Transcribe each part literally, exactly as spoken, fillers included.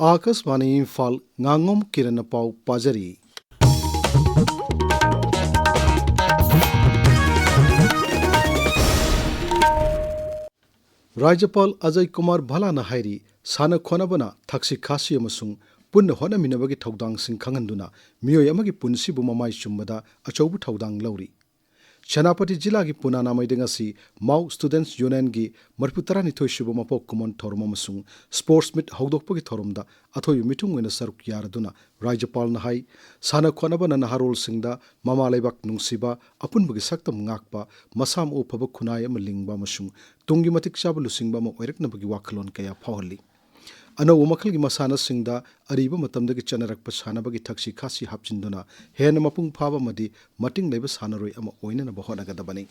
ꯑꯥꯀꯥꯁꯕꯥꯅꯤ ꯏꯝꯐꯥꯜ, ꯉꯥꯉꯣꯝ ꯀꯤꯔꯟꯅ ꯄꯥꯎ ꯄꯥꯖꯔꯤ꯫ ꯔꯥꯖ꯭ꯌꯄꯥꯜ ꯑꯖꯌ ꯀꯨꯃꯥꯔ ꯚꯜꯂꯥꯅ ꯍꯥꯏꯔꯤ, ꯁꯥꯟꯅ ꯈꯣꯠꯅꯕꯅ ꯊꯛꯁꯤ ꯈꯥꯁꯤ ꯑꯃꯁꯨꯡ ꯄꯨꯟꯅ ꯍꯣꯠꯅꯃꯤꯟꯅꯕꯒꯤ ꯊꯧꯗꯥꯡꯁꯤꯡ ꯈꯪꯍꯟꯗꯨꯅ ꯃꯤꯑꯣꯏ ꯑꯃꯒꯤ ꯄꯨꯟꯁꯤꯕꯨ ꯃꯃꯥꯏ ꯆꯨꯝꯕꯗ ꯑꯆꯧꯕ ꯊꯧꯗꯥꯡ ꯂꯧꯔꯤ꯫ ꯁꯦꯅꯥꯄꯇꯤ ꯖꯤꯂꯥꯒꯤ ꯄꯨꯅꯥ ꯅꯥꯃꯩꯗ ꯉꯁꯤ ꯃꯥꯎ ꯁ꯭ꯇꯨꯗꯦꯟꯠꯁ ꯌꯨꯅꯤꯌꯟꯒꯤ ꯃꯔꯤꯐꯨ ꯇꯔꯥꯅꯤꯊꯣꯏ ꯁꯨꯕ ꯃꯄꯣꯛ ꯀꯨꯝꯑꯣꯟ ꯊꯧꯔꯝ ꯑꯃꯁꯨꯡ ꯁ꯭ꯄꯣꯔꯠꯁ ꯃꯤꯠ ꯍꯧꯗꯣꯛꯄꯒꯤ ꯊꯧꯔꯝꯗ ꯑꯊꯣꯏꯕ ꯃꯤꯊꯨꯡ ꯑꯣꯏꯅ ꯁꯔꯨꯛ ꯌꯥꯔꯗꯨꯅ ꯔꯥꯖ꯭ꯌꯄꯥꯜꯅ ꯍꯥꯏ, ꯁꯥꯟꯅ ꯈꯣꯠꯅꯕꯅ ꯅꯍꯥꯔꯣꯜꯁꯤꯡꯗ ꯃꯃꯥ ꯂꯩꯕꯥꯛ ꯅꯨꯡꯁꯤꯕ, ꯑꯄꯨꯟꯕꯒꯤ ꯁꯛꯇꯝ ꯉꯥꯛꯄ, ꯃꯁꯥ ꯃꯎ ꯐꯕ ꯈꯨꯟꯅꯥꯏ ꯑꯃ ꯂꯤꯡꯕ ꯑꯃꯁꯨꯡ ꯇꯨꯡꯒꯤ ꯃꯇꯤꯛ ꯆꯥꯕ ꯂꯨꯆꯤꯡꯕ ꯑꯃ ꯑꯣꯏꯔꯛꯅꯕꯒꯤ ꯋꯥꯈꯜꯂꯣꯟ ꯀꯌꯥ ꯐꯥꯎꯍꯜꯂꯤ꯫ ꯑꯅꯧꯕ ꯃꯈꯜꯒꯤ ꯃꯁꯥꯟꯅꯁꯤꯡꯗ ꯑꯔꯤꯕ ꯃꯇꯝꯗꯒꯤ ꯆꯠꯅꯔꯛꯄ ꯁꯥꯟꯅꯕꯒꯤ ꯊꯛꯁꯤ ꯈꯥꯁꯤ ꯍꯥꯞꯆꯤꯟꯗꯨꯅ ꯍꯦꯟꯅ ꯃꯄꯨꯡ ꯐꯥꯕ ꯑꯃꯗꯤ ꯃꯇꯤꯡ ꯂꯩꯕ ꯁꯥꯟꯅꯔꯣꯏ ꯑꯃ ꯑꯣꯏꯅꯅꯕ ꯍꯣꯠꯅꯒꯗꯕꯅꯤ꯫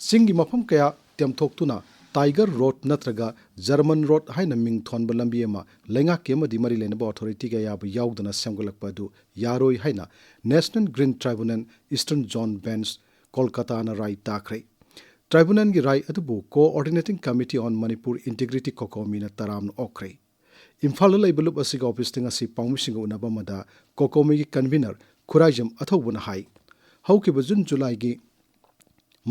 ꯆꯤꯡꯒꯤ ꯃꯐꯝ ꯀꯌꯥ ꯇꯦꯝꯊꯣꯛꯇꯨꯅ ꯇꯥꯏꯒꯔ ꯔꯣꯗ ꯅꯠꯇ꯭ꯔꯒ ꯖꯔꯃꯟ ꯔꯣꯗ ꯍꯥꯏꯅ ꯃꯤꯡ ꯊꯣꯟꯕ ꯂꯝꯕꯤ ꯑꯃ ꯂꯩꯉꯥꯛꯀꯤ ꯑꯃꯗꯤ ꯃꯔꯤ ꯂꯩꯅꯕ ꯑꯣꯊꯣꯔꯤꯇꯤꯒꯤ ꯑꯌꯥꯕ ꯌꯥꯎꯗꯅ ꯁꯦꯝꯒꯠꯂꯛꯄ ꯑꯗꯨ ꯌꯥꯔꯣꯏ ꯍꯥꯏꯅ National Green Tribunal Eastern Zone Bench ꯀꯣꯜꯀꯇꯥꯅ ꯔꯥꯏ ꯇꯥꯈ꯭ꯔꯦ꯫ ꯇ꯭ꯔꯥꯏꯕꯨꯅꯦꯜꯒꯤ ꯔꯥꯏ ꯑꯗꯨꯕꯨ Coordinating Committee on Manipur Integrity ꯀꯣꯀꯣꯃꯤꯅ ꯇꯔꯥꯝꯅ ꯑꯣꯛꯈ꯭ꯔꯦ꯫ ꯏꯝꯐꯥꯜꯗ ꯂꯩꯕ ꯂꯨꯞ ꯑꯁꯤꯒꯤ ꯑꯣꯐꯤꯁꯇ ꯉꯁꯤ ꯄꯥꯎꯃꯤꯁꯤꯡꯒ ꯎꯅꯕ ꯑꯃꯗ ꯀꯣꯀꯣꯃꯤꯒꯤ ꯀꯟꯚꯤꯅꯔ ꯈꯨꯔꯥꯏꯖꯝ ꯑꯊꯧꯕꯅ ꯍꯥꯏ, ꯍꯧꯈꯤꯕ ꯖꯨꯟ ꯖꯨꯂꯥꯏꯒꯤ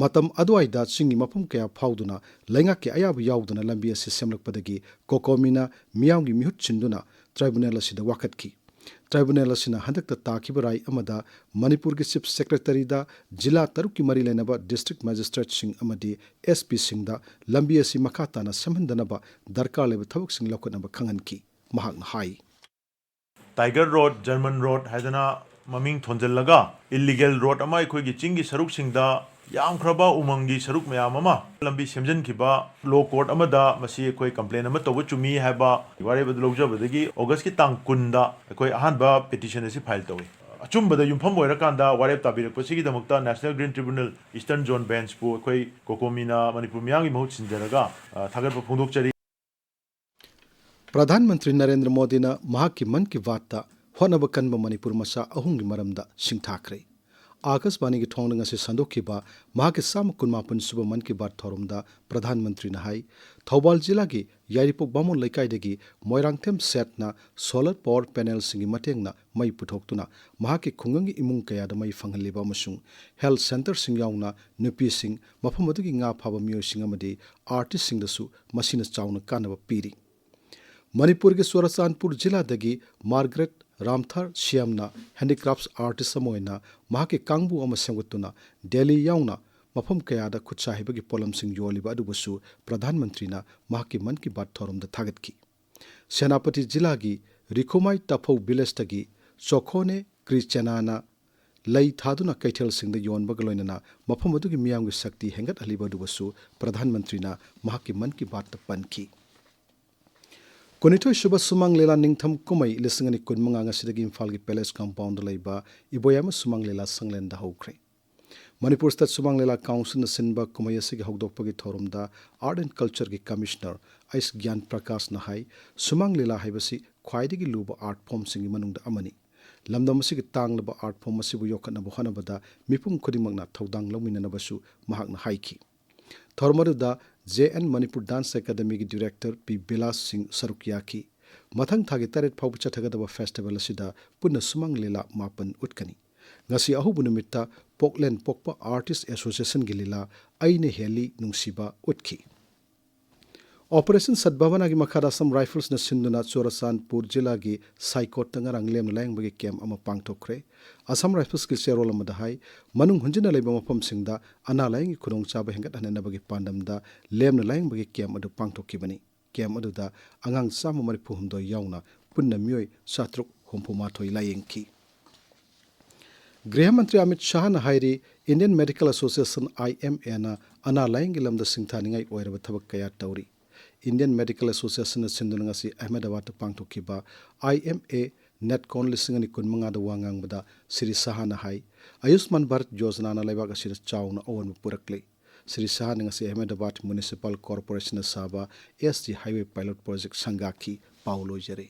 ꯃꯇꯝ ꯑꯗꯨꯋꯥꯏꯗ ꯆꯤꯡꯒꯤ ꯃꯐꯝ ꯀꯌꯥ ꯐꯥꯎꯗꯨꯅ ꯂꯩꯉꯥꯛꯀꯤ ꯑꯌꯥꯕ ꯌꯥꯎꯗꯅ ꯂꯝꯕꯤ ꯑꯁꯤ ꯁꯦꯝꯂꯛꯄꯗꯒꯤ ꯀꯣꯀꯣꯃꯤꯅ ꯃꯤꯌꯥꯝꯒꯤ ꯃꯤꯍꯨꯠ ꯁꯤꯟꯗꯨꯅ ꯇ꯭ꯔꯥꯏꯕꯨꯅꯦꯜ ꯑꯁꯤꯗ ꯋꯥꯀꯠꯈꯤ꯫ ꯇ꯭ꯔꯥꯏꯕꯨꯅꯦꯜ ꯑꯁꯤꯅ ꯍꯟꯗꯛꯇ ꯇꯥꯈꯤꯕ ꯔꯥꯏ ꯑꯃꯗ ꯃꯅꯤꯄꯨꯔꯒꯤ ꯆꯤꯐ ꯁꯦꯀ꯭ꯔꯦꯇꯔꯤꯗ ꯖꯤꯂꯥ ꯇꯔꯨꯛꯀꯤ ꯃꯔꯤ ꯂꯩꯅꯕ ꯗꯤꯁꯇ꯭ꯔꯤꯛ ꯃꯦꯖꯤꯁꯇ꯭ꯔꯦꯠꯁꯤꯡ ꯑꯃꯗꯤ ꯑꯦꯁ ꯄꯤꯁꯤꯡꯗ ꯂꯝꯕꯤ ꯑꯁꯤ ꯃꯈꯥ ꯇꯥꯅ ꯁꯦꯝꯍꯟꯗꯅꯕ ꯗꯔꯀꯥꯔ ꯂꯩꯕ ꯊꯕꯛꯁꯤꯡ ꯂꯧꯈꯠꯅꯕ ꯈꯪꯍꯟꯈꯤ꯫ ꯃꯍꯥꯛꯅ ꯍꯥꯏ꯫ ꯇꯥꯏꯒꯔ ꯔꯣꯗ, ꯖꯔꯃꯟ ꯔꯣꯗ ꯍꯥꯏꯗꯅ ꯃꯃꯤꯡ ꯊꯣꯟꯖꯤꯜꯂꯒ ꯏꯜꯂꯤꯒꯦꯜ ꯔꯣꯗ ꯑꯃ ꯑꯩꯈꯣꯏꯒꯤ ꯆꯤꯡꯒꯤ ꯁꯔꯨꯛꯁꯤꯡꯗ ꯌꯥꯝꯈ꯭ꯔꯕ ꯎꯃꯪꯒꯤ ꯁꯔꯨꯛ ꯃꯌꯥꯝ ꯑꯃ ꯂꯝꯕꯤ ꯁꯦꯝꯖꯤꯟꯈꯤꯕ, ꯂꯣ ꯀꯣꯔꯠ ꯑꯃꯗ ꯃꯁꯤ ꯑꯩꯈꯣꯏ ꯀꯝꯄ꯭ꯂꯦꯟ ꯑꯃ ꯇꯧꯕ ꯆꯨꯝꯃꯤ ꯍꯥꯏꯕ ꯋꯥꯔꯦꯞ ꯑꯗꯨ ꯂꯧꯖꯕꯗꯒꯤ ꯑꯣꯒꯁꯀꯤ ꯇꯥꯡ ꯀꯨꯟꯗ ꯑꯩꯈꯣꯏ ꯑꯍꯥꯟꯕ ꯄꯦꯇꯤꯁꯟ ꯑꯁꯤ ꯐꯥꯏꯜ ꯇꯧꯏ꯫ ꯑꯆꯨꯝꯕꯗ ꯌꯨꯝꯐꯝ ꯑꯣꯏꯔꯀꯥꯟꯗ ꯋꯥꯔꯦꯞ ꯇꯥꯕꯤꯔꯛꯄꯁꯤꯒꯤꯗꯃꯛꯇ National Green Tribunal Eastern Zone Benchꯄꯨ ꯑꯩꯈꯣꯏ ꯀꯣꯀꯣꯃꯤꯅ ꯃꯅꯤꯄꯨꯔ ꯃꯤꯌꯥꯝꯒꯤ ꯃꯍꯨꯠ ꯁꯤꯟꯖꯔꯒ, ꯑ, ꯊꯥꯒꯠꯄ ꯐꯣꯡꯗꯣꯛꯆꯔꯤ꯫ ꯄ꯭ꯔꯙꯥꯟ ꯃꯟꯇ꯭ꯔꯤ ꯅꯔꯦꯟꯗ꯭ꯔ ꯃꯣꯗꯤꯅ ꯃꯍꯥꯛꯀꯤ ꯃꯟ ꯀꯤ ꯕꯥꯠꯇ ꯍꯣꯠꯅꯕ ꯀꯟꯕ ꯃꯅꯤꯄꯨꯔ ꯃꯆꯥ ꯑꯍꯨꯝꯒꯤ ꯃꯔꯝꯗ ꯁꯤꯡꯊꯥꯈ꯭ꯔꯦ꯫ ꯑꯥꯀꯥꯁꯕꯥꯅꯤꯒꯤ ꯊꯣꯡꯗ ꯉꯁꯤ ꯁꯟꯗꯣꯛꯈꯤꯕ ꯃꯍꯥꯛꯀꯤ ꯆꯥꯝꯃ ꯀꯨꯟꯃꯥꯄꯟ ꯁꯨꯕ ꯃꯟ ꯀꯤ ꯕꯥꯠ ꯊꯧꯔꯝꯗ ꯄ꯭ꯔꯙꯥꯟ ꯃꯟꯇ꯭ꯔꯤꯅ ꯍꯥꯏ, ꯊꯧꯕꯥꯜ ꯖꯤꯂꯥꯒꯤ ꯌꯥꯏꯔꯤꯄꯣꯛ ꯕꯥꯃꯣꯟ ꯂꯩꯀꯥꯏꯗꯒꯤ ꯃꯣꯏꯔꯥꯡꯊꯦꯝ ꯁꯦꯠꯅ solar power panelꯁꯤꯡꯒꯤ ꯃꯇꯦꯡꯅ ꯃꯩ ꯄꯨꯊꯣꯛꯇꯨꯅ ꯃꯍꯥꯛꯀꯤ ꯈꯨꯡꯒꯪꯒꯤ ꯏꯃꯨꯡ ꯀꯌꯥꯗ ꯃꯩ ꯐꯪꯍꯜꯂꯤꯕ ꯑꯃꯁꯨꯡ health centreꯁꯤꯡ ꯌꯥꯎꯅ ꯅꯨꯄꯤꯁꯤꯡ, ꯃꯐꯝ ꯑꯗꯨꯒꯤ ꯉꯥ ꯐꯥꯕ ꯃꯤꯑꯣꯏꯁꯤꯡ ꯑꯃꯗꯤ artistꯁꯤꯡꯗꯁꯨ ꯃꯁꯤꯅ ꯆꯥꯎꯅ ꯀꯥꯟꯅꯕ ꯄꯤꯔꯤ꯫ ꯃꯅꯤꯄꯨꯔꯒꯤ ꯆꯨꯔꯆꯥꯟꯄꯨꯔ ꯖꯤꯂꯥꯗꯒꯤ ꯃꯥꯔꯒꯔꯦꯠ ꯔꯥꯝꯊꯥꯔ ꯁꯤꯌꯥꯝꯅ handicrafts artist ꯑꯃ ꯑꯣꯏꯅ ꯃꯍꯥꯛꯀꯤ ꯀꯥꯡꯕꯨ ꯑꯃ ꯁꯦꯝꯒꯠꯇꯨꯅ ꯗꯦꯜꯂꯤ ꯌꯥꯎꯅ ꯃꯐꯝ ꯀꯌꯥꯗ ꯈꯨꯠꯁꯥ ꯍꯩꯕꯒꯤ ꯄꯣꯠꯂꯝꯁꯤꯡ ꯌꯣꯜꯂꯤꯕ ꯑꯗꯨꯕꯨꯁꯨ ꯄ꯭ꯔꯙꯥꯟ ꯃꯟꯇ꯭ꯔꯤꯅ ꯃꯍꯥꯛꯀꯤ ꯃꯟ ꯀꯤ ꯕꯥꯠ ꯊꯧꯔꯝꯗ ꯊꯥꯒꯠꯈꯤ꯫ ꯁꯦꯅꯥꯄꯇꯤ ꯖꯤꯂꯥꯒꯤ ꯔꯤꯈꯨꯃꯥꯏ ꯇꯥꯐꯧ villageꯇꯒꯤ ꯆꯣꯈꯣꯅꯦ ꯀ꯭ꯔꯤꯆꯦꯅꯥꯅ ꯂꯩ ꯊꯥꯗꯨꯅ ꯀꯩꯊꯦꯜꯁꯤꯡꯗ ꯌꯣꯟꯕꯒ ꯂꯣꯏꯅꯅ ꯃꯐꯝ ꯑꯗꯨꯒꯤ ꯃꯤꯌꯥꯝꯒꯤ ꯁꯛꯇꯤ ꯍꯦꯟꯒꯠꯍꯜꯂꯤꯕ ꯑꯗꯨꯕꯨꯁꯨ ꯄ꯭ꯔꯙꯥꯟ ꯃꯟꯇ꯭ꯔꯤꯅ ꯃꯍꯥꯛꯀꯤ ꯃꯟ ꯀꯤ ꯕꯥꯠꯇ ꯄꯟꯈꯤ꯫ ꯀꯨꯟꯅꯤꯊꯣꯏ ꯁꯨꯕ ꯁꯨꯃꯥꯡ ꯂꯤꯂꯥ ꯅꯤꯡꯊꯝ ꯀꯨꯝꯍꯩ ꯂꯤꯁꯤꯡ ꯑꯅꯤ ꯀꯨꯟꯃꯉꯥ ꯉꯁꯤꯗꯒꯤ ꯏꯝꯐꯥꯜꯒꯤ Palace compoundꯗ ꯂꯩꯕ ꯏꯕꯣꯌꯥꯏꯃ ꯁꯨꯃꯥꯡ ꯂꯤꯂꯥ ꯁꯪꯂꯦꯟꯗ ꯍꯧꯈ꯭ꯔꯦ꯫ ꯃꯅꯤꯄꯨꯔ State ꯁꯨꯃꯥꯡ ꯂꯤꯂꯥ Councilꯅ ꯁꯤꯟꯕ ꯀꯨꯝꯍꯩ ꯑꯁꯤꯒꯤ ꯍꯧꯗꯣꯛꯄꯒꯤ ꯊꯧꯔꯝꯗ Art and Cultureꯒꯤ Commissioner ꯑꯩꯁ ꯒ꯭ꯌꯥꯟ ꯄ꯭ꯔꯀꯥꯁꯅ ꯍꯥꯏ, ꯁꯨꯃꯥꯡ ꯂꯤꯂꯥ ꯍꯥꯏꯕꯁꯤ ꯈ꯭ꯋꯥꯏꯗꯒꯤ ꯂꯨꯕ art formꯁꯤꯡꯒꯤ ꯃꯅꯨꯡꯗ ꯑꯃꯅꯤ꯫ ꯂꯝꯗꯝ ꯑꯁꯤꯒꯤ ꯇꯥꯡꯂꯕ art form ꯑꯁꯤꯕꯨ ꯌꯣꯛꯈꯠꯅꯕ ꯍꯣꯠꯅꯕꯗ ꯃꯤꯄꯨꯝ ꯈꯨꯗꯤꯡꯃꯛꯅ ꯊꯧꯗꯥꯡ ꯂꯧꯃꯤꯟꯅꯅꯕꯁꯨ ꯃꯍꯥꯛꯅ ꯍꯥꯏꯈꯤ꯫ ꯊꯧꯔꯝ ꯑꯗꯨꯗ J N Manipur Dance Academyꯒꯤ Director ꯄꯤ ꯕꯤꯂꯥꯁ ꯁꯤꯡ ꯁꯔꯨꯛ ꯌꯥꯈꯤ꯫ ꯃꯊꯪ ꯊꯥꯒꯤ ꯇꯔꯦꯠ ꯐꯥꯎꯕ ꯆꯠꯊꯒꯗꯕ festival ꯑꯁꯤꯗ ꯄꯨꯟꯅ ꯁꯨꯃꯥꯡ ꯂꯤꯂꯥ ꯃꯥꯄꯟ ꯎꯠꯀꯅꯤ꯫ ꯉꯁꯤ ꯑꯍꯧꯕ ꯅꯨꯃꯤꯠꯇ ꯄꯣꯛꯂꯦꯟ ꯄꯣꯛꯄ Artist Associationꯒꯤ ꯂꯤꯂꯥ ꯑꯩꯅ ꯍꯦꯜꯂꯤ ꯅꯨꯡꯁꯤꯕ ꯎꯠꯈꯤ꯫ Operation ꯁꯠꯚꯥꯕꯅꯥꯒꯤ ꯃꯈꯥꯗ Assam Riflesꯅ ꯁꯤꯟꯗꯨꯅ ꯆꯨꯔꯆꯥꯟꯄꯨꯔ ꯖꯤꯂꯥꯒꯤ ꯁꯥꯏꯀꯣꯠꯇ ꯉꯔꯥꯡ ꯂꯦꯝꯅ ꯂꯥꯌꯦꯡꯕꯒꯤ camp ꯑꯃ ꯄꯥꯡꯊꯣꯛꯈ꯭ꯔꯦ꯫ Assam Riflesꯀꯤ ꯆꯦꯔꯣꯜ ꯑꯃꯗ ꯍꯥꯏ, ꯃꯅꯨꯡ ꯍꯟꯖꯤꯟꯅ ꯂꯩꯕ ꯃꯐꯝꯁꯤꯡꯗ ꯑꯅꯥ ꯂꯥꯌꯦꯡꯒꯤ ꯈꯨꯗꯣꯡꯆꯥꯕ ꯍꯦꯟꯒꯠꯍꯟꯅꯕꯒꯤ ꯄꯥꯟꯗꯝꯗ ꯂꯦꯝꯅ ꯂꯥꯌꯦꯡꯕꯒꯤ camp ꯑꯗꯨ ꯄꯥꯡꯊꯣꯛꯈꯤꯕꯅꯤ꯫ Camp ꯑꯗꯨꯗ ꯑꯉꯥꯡ ꯆꯥꯝꯃ ꯃꯔꯤꯐꯨ ꯍꯨꯝꯗꯣꯏ ꯌꯥꯎꯅ ꯄꯨꯟꯅ ꯃꯤꯑꯣꯏ ꯆꯥꯇ꯭ꯔꯨꯛ ꯍꯨꯝꯐꯨ ꯃꯥꯊꯣꯏ ꯂꯥꯌꯦꯡꯈꯤ꯫ ꯒ꯭ꯔꯤꯍ ꯃꯟꯇ꯭ꯔꯤ ꯑꯃꯤꯠ ꯁꯥꯍꯅ ꯍꯥꯏꯔꯤ, Indian Medical Association, IMAꯅ ꯑꯅꯥ ꯂꯥꯌꯦꯡꯒꯤ ꯂꯝꯗ ꯁꯤꯡꯊꯥꯅꯤꯡꯉꯥꯏ ꯑꯣꯏꯔꯕ ꯊꯕꯛ ꯀꯌꯥ ꯇꯧꯔꯤ꯫ Indian Medical Associationꯅ ꯁꯤꯟꯗꯨꯅ ꯉꯁꯤ ꯑꯍꯃꯦꯗꯕꯥꯗꯇ ꯄꯥꯡꯊꯣꯛꯈꯤꯕ IMA NetCon ꯂꯤꯁꯤꯡ ꯑꯅꯤ ꯀꯨꯟꯃꯉꯥꯗ ꯋꯥ ꯉꯥꯡꯕꯗ ꯁ꯭ꯔꯤ ꯁꯥꯍꯅ ꯍꯥꯏ, ꯑꯌꯨꯁꯃꯥꯟ ꯚꯥꯔꯠ ꯌꯣꯖꯅꯥꯅ ꯂꯩꯕꯥꯛ ꯑꯁꯤꯗ ꯆꯥꯎꯅ ꯑꯑꯣꯟꯕ ꯄꯨꯔꯛꯂꯦ꯫ ꯁ꯭ꯔꯤ ꯁꯥꯍꯅ ꯉꯁꯤ ꯑꯍꯃꯦꯗꯕꯥꯗ Municipal Corporationꯅ ꯁꯥꯕ S G Highway Pilot Project ꯁꯪꯒꯥꯈꯤ꯫ ꯄꯥꯎ ꯂꯣꯏꯖꯔꯦ꯫